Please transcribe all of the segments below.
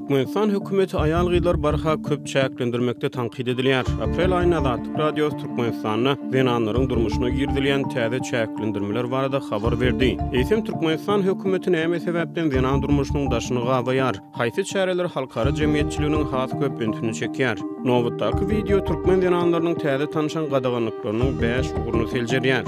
Türkmenistan hökümeti aýal-gyzlary barha köp çäklendirmekde tankyt edilýär. Aprel aýynda Azatlyk Radiosy Türkmenistanda zenanlaryň durmuşyna girizilýän täze çäklendirmeler barada habar berdi. Eýsem, Türkmenistan hökümeti näme sebäpden zenan durmuşynyň daşyny gabaýar? Haýsy çäreler halkara jemgyýetçiliginiň has köp ünsüni çekýär? Nobatdaky wideo türkmen zenanlarynyň täze tanşan gadaganlyklarynyň bäş ugruny seljerýär.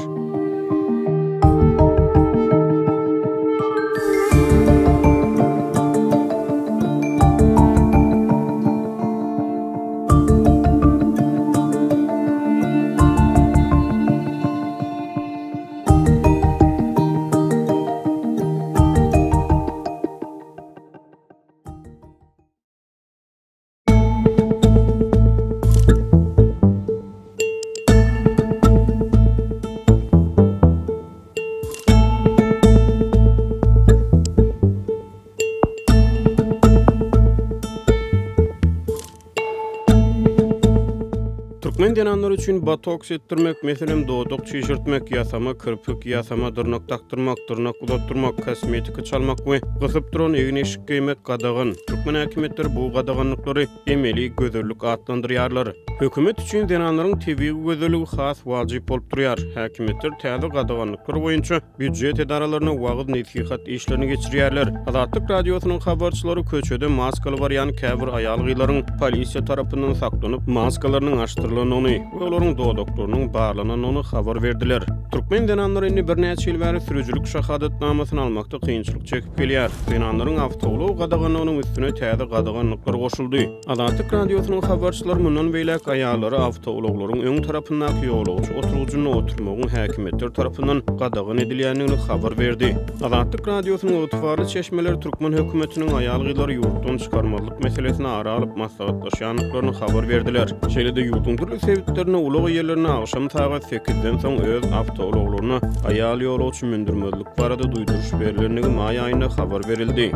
Türkmen zenanlary üçin botoks etdirmek, meselem, dodak çişirtmek, ýasama kirpik, ýasama dyrnak dakdyrmak, dyrnak uzatdyrmak, kosmetika çalmak we gysyp duran egin-eşik geýmek gadagan. Türkmen häkimiýetleri bu gadaganlyklary emeli gözellik atlandyrýarlar. Hökümet üçin zenanlaryň tebigy gözelligi has wajyp bolup durýar. Häkimiýetler täze gadaganlyklar boýunça býujet edaralaryna wagyz-nesihat işlerini geçirýärler. Azatlyk Radiosynyň habarçylary köçede maskaly barýan käbir aýal-gyzlaryň polisiýa tarapyndan saklanyp, maskalarynyň açdyrylandygyny we olaryň dodaklarynyň barlanandygyny habar berdiler. Türkmen zenanlary indi birnäçe ýyl bäri sürüjilik şahadatnamasyny almakda kynçylyk çekip gelýär. Zenanlaryň awtoulag gadaganlygynyň üstüne täze gadaganlyklar goşuldy. Azatlyk Radiosynyň habarçylary mundan beýläk aýallary awtoulaglaryň öň tarapyndaky ýolagçy oturgyjynda oturmagyň häkimiýetler tarapyndan gadagan edilýändigini habar berdi. Azatlyk Radiosynyň ygtybarly çeşmeleri türkmen hökümetiniň aýal-gyzlary ýurtdan çykarmazlyk meselesini ara alyp maslahatlaşýandyklaryny habar berdiler. Şeýle-de ýurduň dürli sebitlerinde ulag eýelerine agşam sagat sekizden soň öz awtoulaglaryna aýal ýolagçy mündürmezlik barada duýduryş berlendigi maý aýynda habar berildi.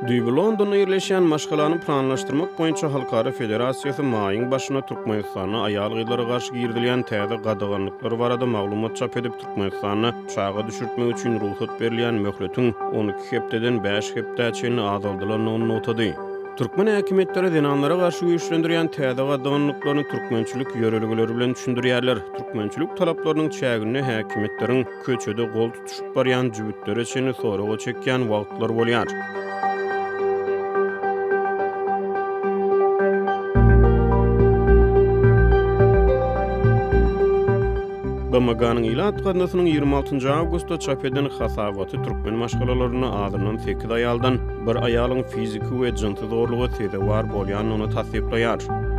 Düýbi Londonda ýerleşýän Maşgalany planlaşdyrmak boýunça halkara federasiýasy maýyň başynda Türkmenistanda aýal-gyzlara garşy girizilýän täze gadaganlyklar barada maglumat çap edip, Türkmenistanda çaga düşürtmek üçin rugsat berilýän möhletiň 12 hepdeden bäş hepdä çenli azaldylandygyny nygtady. Türkmen häkimiýetleri zenanlara garşy güýçlendirýän täze gadaganlyklaryny türkmençilik ýörelgeleri bilen düşündirýärler. Türkmençilik talaplarynyň çäginde häkimiýetleriň köçede gol tutuşyp barýan jübütlere çenli soraga çekýän wagtlary bolýar. BMG-niň Ilat gaznasynyň 26 awgustda çap eden hasabaty türkmen maşgalalarynda azyndan sekiz aýaldan bir aýalyň fiziki we jynsy zorluga sezewar bolýandygyny tassyklaýar.